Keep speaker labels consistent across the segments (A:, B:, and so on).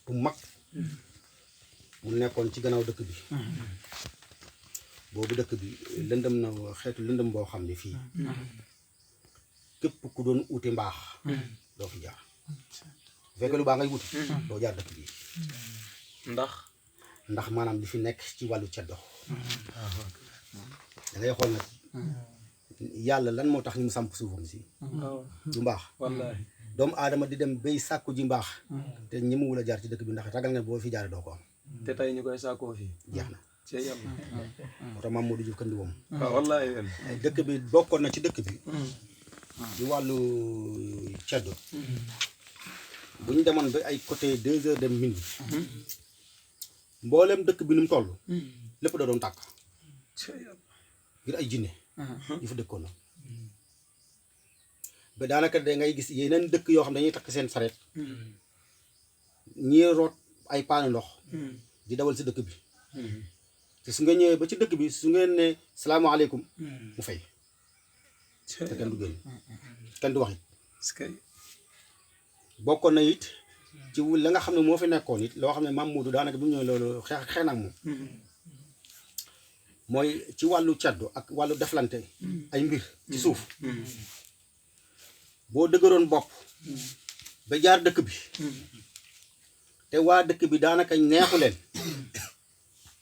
A: bu mag mu nekkoon ci gannaaw dëkk bi boobu dëkk bi lëndëm na xeetu lëndëm boo xam ne fii képp ku doon uti mbaax doo fi jaar bu fekkee lu baax ngay wuti doo jaar dëkk bi ndax maanaam li fi nekk ci wàllu ceddo da ngay xool nag yàlla lan moo tax ñu mu samp suufam si du mbaax
B: wallaahi
A: doomu aadama di dem bay sàkku ji mbaax te ñemewul a jaar ci dëkk bi ndax ragal nga boo fi jaaree doo ko am
B: te tey ñu koy sàkkoo fii
A: jeex na
B: ci yàlla
A: moo tax Mamadou Diouf kandi woom
B: waaw wallaahi
A: dëkk bi bokkoon na ci dëkk bi ci wàllu ceddo bu ñu demoon ba ay côté 2 heures de minuit mboolem dëkk bi nu mu toll lépp da doon tàkk ngir ay jinne yu fa dëkkoon na ba daanaka da ngay gis yeneen dëkk yoo xam dañuy takk seen sareet ñii root ay paanu ndox di dawal si dëkk bi te su nga ñëwee ba ci dëkk bi su ngeen ne salaamaaleykum mu fay te kenn du génn kenn du wax it bokkoon na it ci la nga xam ne moo fi nekkoon it loo xam ne Maam Moodu daanaka bi mu ñëwee loolu xeex na ak moom mooy ci wàllu caddu ak wàllu deflante ay mbir ci suuf boo dëgëroon bopp ba jaar dëkk bi te waa dëkk bi daanaka neexu leen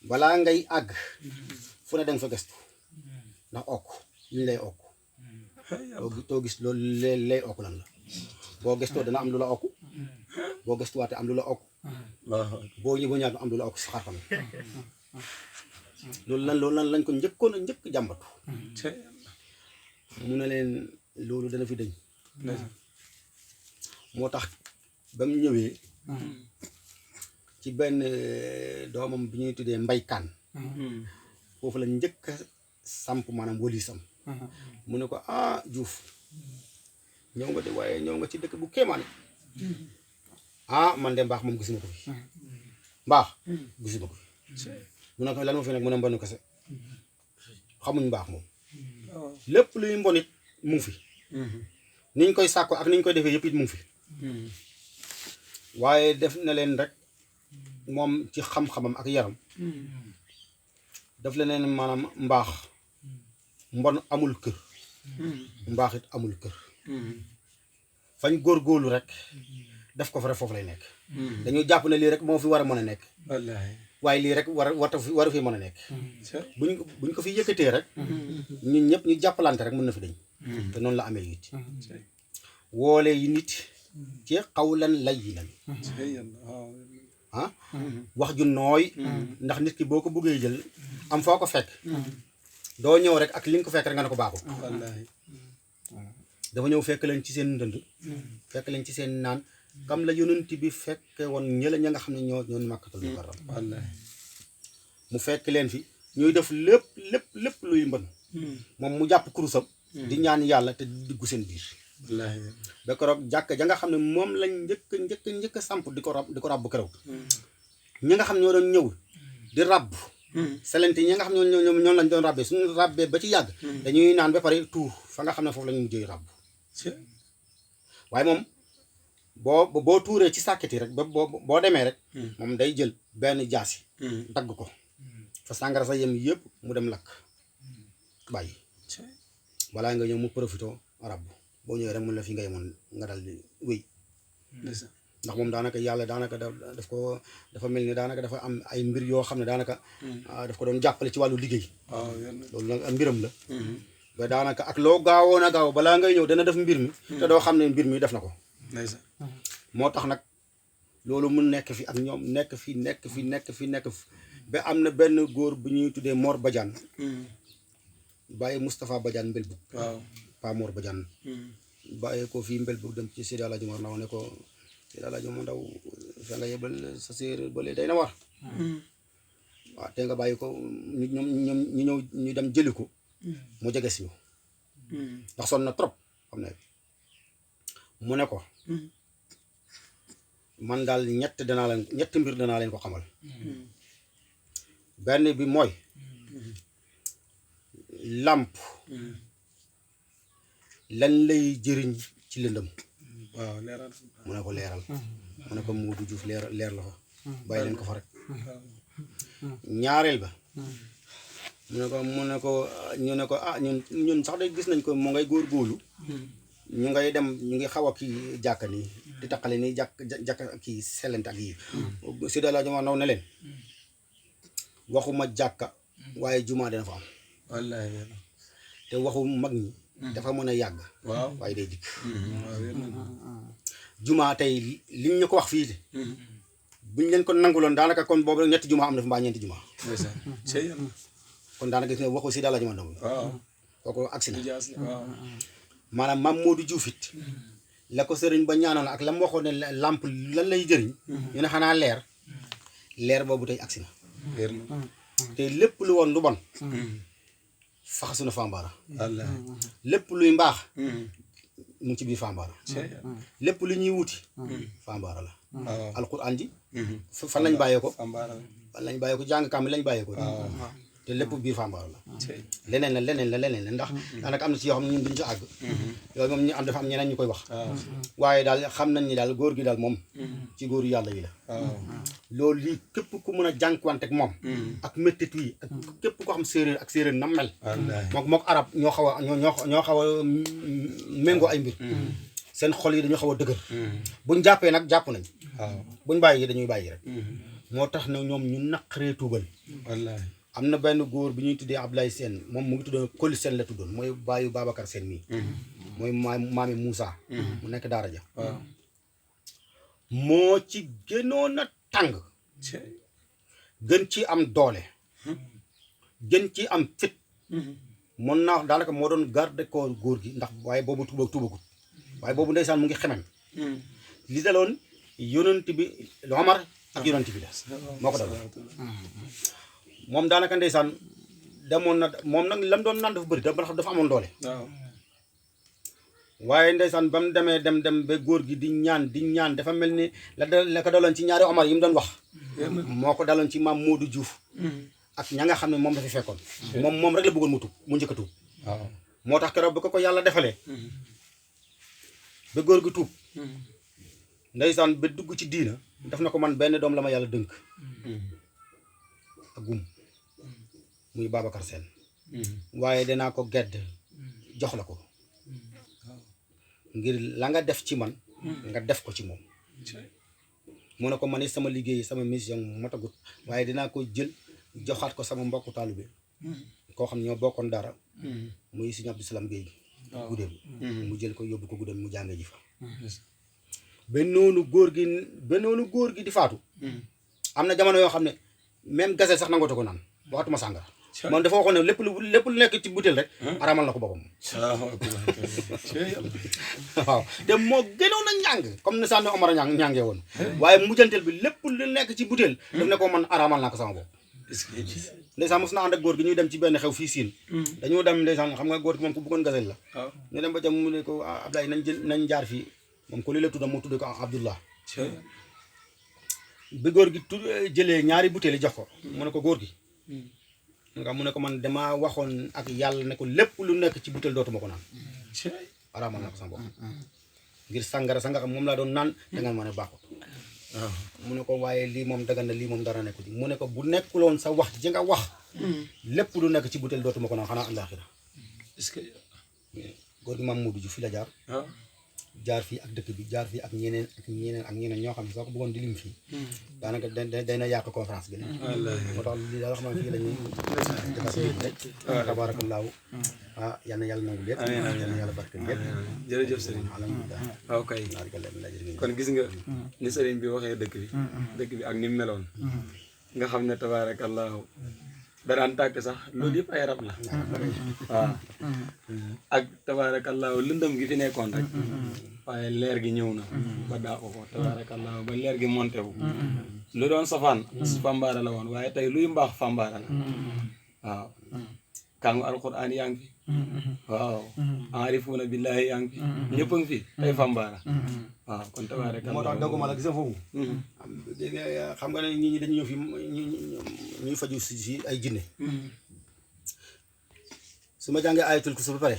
A: balaa ngay àgg fu ne danga fa gestu ndax okk li ñu lay okk too gis loolu lay okk lan la boo gestoo dana am lu la okk boo gestuwaatee am lu la okk boo ñëwee ñaar am lu la okk si xarxam loolu lan lañ ko njëkkoon a njëkk jàmbatu mu ne leen loolu dana fi dëñ moo tax ba mu ñëwee ci benn doomam bi ñuy tuddee mbaykaan foofu la njëkk a samp maanaam wëlisam mu ne ko ah Diouf ñëw nga de waaye ñëw nga ci dëkk bu kéemaane ah man de mbaax moom gisuma ko fi mbaax gisuma ko fi mu ne ko lan moo fi nekk mu ne mbonu kese xamuñ mbaax moom lépp luy mbonit mu ngi fi niñ koy sàkko ak niñ koy defee yëpp it mu ngi fi waaye def na leen rek moom ci xam-xamam ak yaram daf leen maanaam mbaax mbon amul kër mbaax it amul kër fañ góorgóorlu rek def ko fa rek foofu lay nekk dañu jàpp ne lii rek moo fi war a mën a nekk waaye lii rek waru fi mën a nekk buñ ko fi yëkkatee rek ñun ñëpp ñu jàppalante rek mën na fi dañ te noonu la amee it woole yi nit ci xawlan layyinan ah wax ju nooy ndax nit ki boo ko bëggee jël am foo ko fekk doo ñëw rek ak li nga ko fekk rek nga ne ko baaxul dafa ñëw fekk leen ci seen ndënd fekk leen ci seen naan kam la yonent bi fekke woon ñëla ña nga xam ne ñoo Makkatul Mukarram mu fekk leen fi ñuy def lépp luy mbën moom mu jàpp kurusam di ñaan yàlla te diggu seen biir ba keroog jàkk ja nga xam ne moom lañ njëkk samp di ko ràbb keroog ñi nga xam ñoo doon ñëw di ràbb selente ñi nga xam ñoom lañ doon ràbbee suñu ràbbee ba ci yàgg dañuy naan ba pare tuur fa nga xam ne foofu lañu mujjee ràbb waaye moom boo tuuree ci sàkket yi rek ba boo demee rek moom day jël benn jaasi dagg ko fa sàngara sa yem yëpp mu dem lakk bàyyi balaa nga ñëw mu profité ràbb boo ñëwee rek mun la fi nga yemoon nga dal di wéy ndax moom daanaka yàlla daanaka dafa mel ni daanaka dafa am ay mbir yoo xam ne daanaka daf ko doon jàppale ci wàllu liggéey loolu nag mbiram la ba daanaka ak loo gaawoon a gaaw balaa ngay ñëw dana def mbir mi te doo xam ne mbir mi def na ko moo tax nag loolu mu nekk fi ak ñoom nekk fi ba am na benn góor bu ñuy tuddee Mor Badiane bàyyi Moustapha Badiane Mbelbuk Pa Mor Badiane bàyyi ko fii Mbelbuk dem ci Seydi Alaaji Omar Ndaw ne ko Seydi Alaaji Omar Ndaw fa nga yebal sa séeréer ba léegi day na war waaw te nga bàyyi ko ñu dem jëli ko mu jege si ñu ndax sonn na trop xam ne mu ne ko man daal ñetti mbir danaa leen ko xamal benn bi mooy làmp lan lay jëriñ ci lëndëm
B: waaw leeral.
A: mu ne ko leeral mu ne ko Modou Diouf leer la fa bàyyi leen ko fa rek ñaareel ba mu ne ko ñu ne ko ah ñun sax de gis nañ ko mu ngay góorgóorlu ñu ngay dem ñu ngi xaw a kii jàkka nii di taqale nii jàkka kii sellante ak yi si da la jama naw ne leen waxuma jàkka waaye jumaa dina fa am
B: wallaahi
A: te waxu mag ñi dafa mën a yàgg
B: waaw
A: waaye day dikk jumaa tey liñ ñu ko wax fii buñ leen ko nanguloon daanaka kon boobu rek ñetti jumaa am na fi mbaa ñeenti jumaa kon daanaka gis nga waxu si daal la juma ndaw kooku agsi na maanaam Maam Modou Diouf it la ko sëriñ ba ñaanoon ak la mu waxoon ne làmp lan lay jëriñ ñu ne xanaa leer boobu tey agsi na te lépp lu woon lu bon faxasu na Fambaara lépp luy mbaax mu ngi ci biir Fambaara lépp lu ñuy wuti Fambaara la alquran ji fan lañ bàyyee ko jàng kam lañ bàyyee ko te lépp biir Fambaara la leneen la ndax daanaka am na si yoo xam ne ñun duñ ci àgg yooyu moom ñu am dafa am ñeneen ñu koy wax waaye daal xam nañ ni daal góor gi daal moom ci góoru yàlla yi la loolu lii képp ku mën a jànkuwante ak moom ak méttit yi ak képp ko xam séeréer ak séeréer nam mel mook arab ñoo xaw a méngoo ay mbir seen xol yi dañoo xaw a dëgër buñ jàppee nag jàpp nañ buñ bàyyi dañuy bàyyi rek moo tax ne ñoom ñu naqaree tuubal am na benn góor bi ñuy tuddee Ablaye Sène moom mu ngi tuddoon Koli Sène la tuddoon mooy bàyyu Babacar Sène mii mooy maami Moussa mu nekk daara ja moo ci gënoon a tàng gën ci am doole gën ci am fit mën naa wax daanaka moo doon garde ko góor gi ndax waaye boobu tuubagut waaye boobu ndeysaan mu ngi xemem li daloon yonent bi Omar ak yonent bi la moo ko daloon moom daanaka ndeysaan demoon na moom nag lam doon naan dafa bëri dafa amoon doole waaye ndeysaan ba mu demee dem ba góor gi di ñaan dafa mel ni la ko daloon ci ñaari Omar yi mu doon wax moo ko daloon ci Maam Modou Diouf ak ña nga xam ne moom la fi fekkoon moom rek la bëggoon mu njëkk a tuub moo tax keroog ba ko yàlla defalee ba góor gi tuub ndeysaan ba dugg ci diina daf na ko man benn doom la ma yàlla dënk ak gum muy Babacar Sène waaye danaa ko gedd jox la ko ngir la nga def ci man nga def ko ci moom mu ne ko man sama liggéey sama mission matagut waaye dinaa ko jël joxaat ko sama mbokku taalibe koo xam ne ñoo bokkoon dara muy Sëñ Abdou Salam Gueye guddeem mu jël ko yóbbu ko guddeem mu jànge ji fa ba noonu góor gi di faatu am na jamono yoo xam ne même gazelle sax nangootu ko naan waxatuma sàngara moom dafa waxoon ne lépp lu nekk ci butéel rek aramal na ko boppam waaw te moo gënoon a ñàng comme ne sànni Omar a ñàngee woon waaye mujjanteel bi lépp lu nekk ci butéel daf ne ko man aramal naa ko sama bopp ndeysaan mos na ànd ak góor gi ñuy dem ci benn xew fii siin dañoo dem ndeysaan xam nga góor gi moom ku bëggoon gazelle la ñu dem ba jam mu ne ko Ablaye nañ jaar fii moom ko li la tudda moo tudde ko Abdullah bi góor gi jëlee ñaari butéeli jox ko mu ne ko góor gi mu ne ko man damaa waxoon ak yàlla ne ko lépp lu nekk ci butéel dootuma ko naan araamal na ko sama bopp ngir sàngara moom laa doon naan dangaan ma ne baaxut mu ne ko waaye lii moom dagan na lii moom dara nekku ci mu ne ko bu nekkuloon sa wax ji nga wax lépp lu nekk ci butéel dootuma ko naan xanaa àllaaxira góor gi Maam Modou Diouf fi la jaar fii ak dëkk bi jaar fii ak ñeneen ñoo xam ne soo ko bëggoon di lim fii daanaka day na yàq conférence bi moo tax lii daal xam ne fii la ñuy defar tabaarakallaahu yal na yàlla nangu lépp yal na yàlla barkeel lépp
B: jërëjëf sëriñ
A: alhamdulilah
B: waaw kay kon gis nga ni sëriñ bi waxee dëkk bi ak ni mu meloon nga xam ne tabaarakallaahu da daan tàkk sax loolu yëpp ay rab la waaw ak tabaarakallaahu lëndëm gi fi nekkoon rek waaye leer gi ñëw na ba daa ko tabaarakallaahu ba leer gi monté wu lu doon safaan Fambaara la woon waaye tey luy mbaax Fambaara la waaw kàngu alquran yaa ngi fi waaw aarifuuna billaahi yaa ngi fi ñëpp a ngi fi tey Fambaara waaw kon tabaarakallaahu
A: moo tax doguma la gis nga foofu xam nga ne nit ñi dañu ñëw fi ñuy faju si ay jinne su ma jàngee ayatul kursi ba pare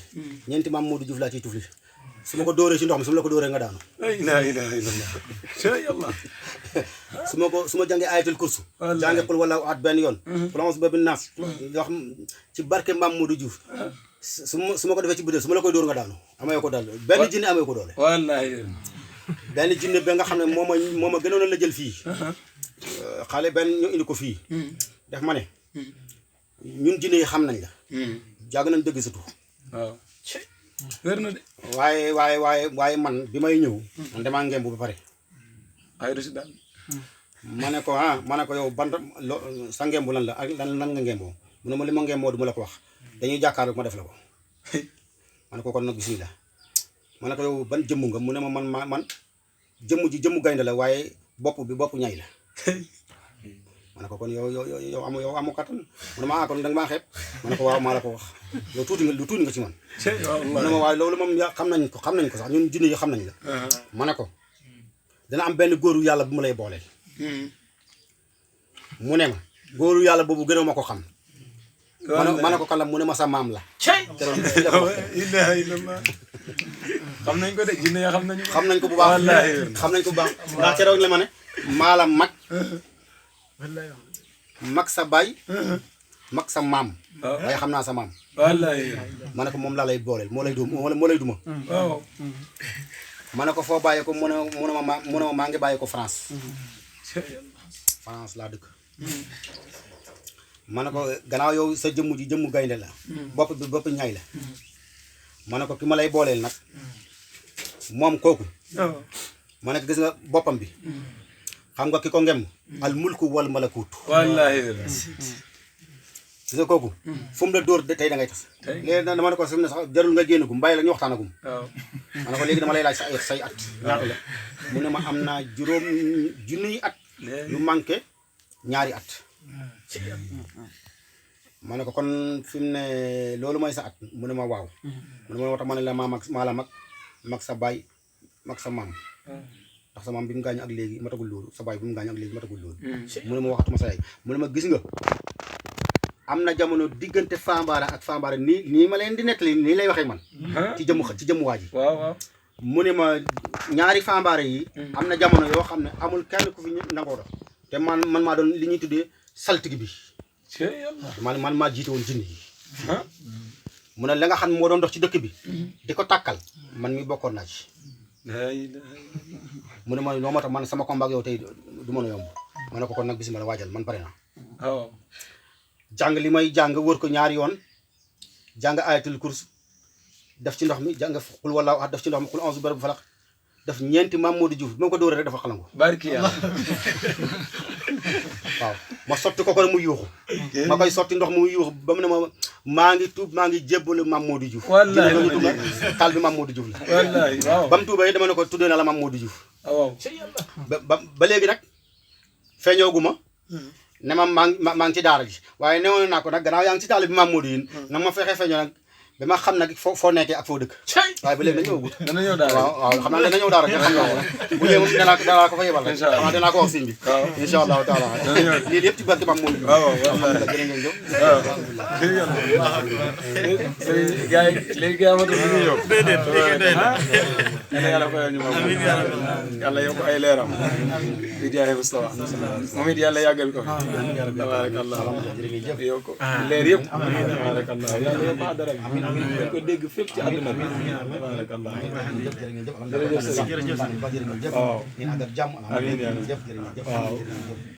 A: ñeenti Maam Modou Diouf laa ciy tufli su ma ko dóoree ci ndox mi su ma la ko dóoree nga daanu
B: la ilaha illallah yàlla
A: su ma jàngee ayatul kursu jàngee xul wala at benn yoon plonge ba bi naas yoo xam ci barke Mame Modou Diouf su ma ko defee ci butéel su ma la koy dóor nga daanu amee ko dal benn jinne amee ko doole
B: wallahi
A: benn jinne ba nga xam ne moo ma gënoon a la jël fii xale benn ñu indi ko fii def ma ne ñun jinne yi xam nañ la jàng nañ dëgg surtout
B: waaw wér na de
A: waaye man bi may ñëw man damaa ngemb ba pare
B: ay du si daal
A: ma ne ko yow ban sa ngemb lan la ak lan nga ngemboo mu ne ma li ma ngemboo du ma la ko wax dañuy jàkkaarloo ma def la ko ma ne ko kon nag bismillah ma ne ko yow ban jëmm nga mu ne ma man jëmmu gaynde la waaye bopp ñay la ma ne ko kon yow amu kattan mu ne ma kon danga maa xeeb ma ne ko waaw maa la ko wax yow tuuti nga ci man mu ne ma waaye loolu moom xam nañ ko sax ñun jinne yi xam nañ la ma ne ko dana am benn góoru yàlla bu mu lay booleel mu ne ma góoru yàlla boobu gën a ma ko xam ma ne ko kan la mu ne ma sa maam la
B: ilaha illallah xam nañ ko de jinne ya xam nañ ko
A: bu baax xam nañ ko bu baax ndax keroog la ma ne maa la mag sa baay mag sa maam waaye xam naa sa maam
B: wallahi
A: ma ne ko moom laa lay booleel moo lay duma
B: waaw
A: ma ne ko foo bàyyee ko mu ne ma maa ngi bàyyee ko France laa dëkk ma ne ko gannaaw yow sa jëmm ji jëmmu gaynde la bopp ñay la ma ne ko ki ma lay booleel nag moom kooku ma ne ko gis nga boppam bi xam nga ki ko ngem al mulku wal malakut
B: wallahi
A: gis nga kooku fu mu la dóor tey da ngay tas léegi dama ne ko su ne sax jarul nga génn gum bàyyi la ñu waxtaanagum ma ne ko léegi dama lay laaj say at ñaata la mu ne ma am naa juróom junniy at yu manqué ñaari at ma ne ko kon fi mu ne loolu mooy sa at mu ne ma waaw mu ne ma moo tax ma ne la maa la mag sa baay mag sa maam ndax sa maam bi mu gaañu ak léegi matagul loolu sa baay bi mu gaañu ak léegi matagul loolu mu ne ma waxatuma sa yaay mu ne ma gis nga am na jamono diggante Fambaara ak Fambaara nii ma leen di nettali nii lay waxee man ci jëmm waa ji
B: waaw
A: mu ne ma ñaari Fambaara yi am na jamono yoo xam ne amul kenn ku fi nangoo dox te man maa doon li ñuy tuddee saltigi bi man maa jiite woon jinne yi mu ne la nga xam ne moo doon dox ci dëkk bi di ko tàkkal man mi bokkoon naa ci mu ne ma loo moo tax man sama combat ak yow tey du mën a yomb ma ne ko kon nag bismillah waajal man pare naa jàng li may jàng wër ko ñaari yoon jàng ayatul kurs def ci ndox mi jàng xul wala wax def ci ndox mi xul onze bërëb falax def ñeenti Mame Modou Diouf bi ma ko dóoree rek dafa xalangu
B: barki yàlla
A: waaw ma sotti ko mu yuuxu ma koy sotti ndox mu yuuxu ba mu ne ma maa ngi tuub maa ngi jébbalu Mame Modou Diouf taal bi Mame Modou Diouf la
B: wallahi waaw
A: ba mu tuubee dama ne ko tuddee na la Mame Modou Diouf
B: waaw
A: ba léegi nag feeñooguma ne maa ngi ci daara ji waaye newoon naa ko nag gannaaw yaa ngi ci taal bi Mame Modou yin nag ma fexe feeñoo nag ba ma xam nag foo nekkee ak foo dëkk waaye ba léegi dañu ñëwagut
B: dana ñëw daara
A: waaw xam naa dana ñëw daara xam naa bu ñëwee moom danaa ko fa yebal rek danaa ko wax sëñ bi incha allahu taala lii yëpp ci barke Mame Modou alhamdulilah jërë ngeen jëf
B: gars yi léegi gars amatu ñu ñëw yàlla fayal ñu moom yàlla yokk ay leeram di jaay Mustafa moom it yàlla yàggal ko tabarakallah yokk leer yëpp tabarakallah yàlla yokk dara dañ ko dégg fépp ci àdduna bi tabarakallah
A: jërëjëf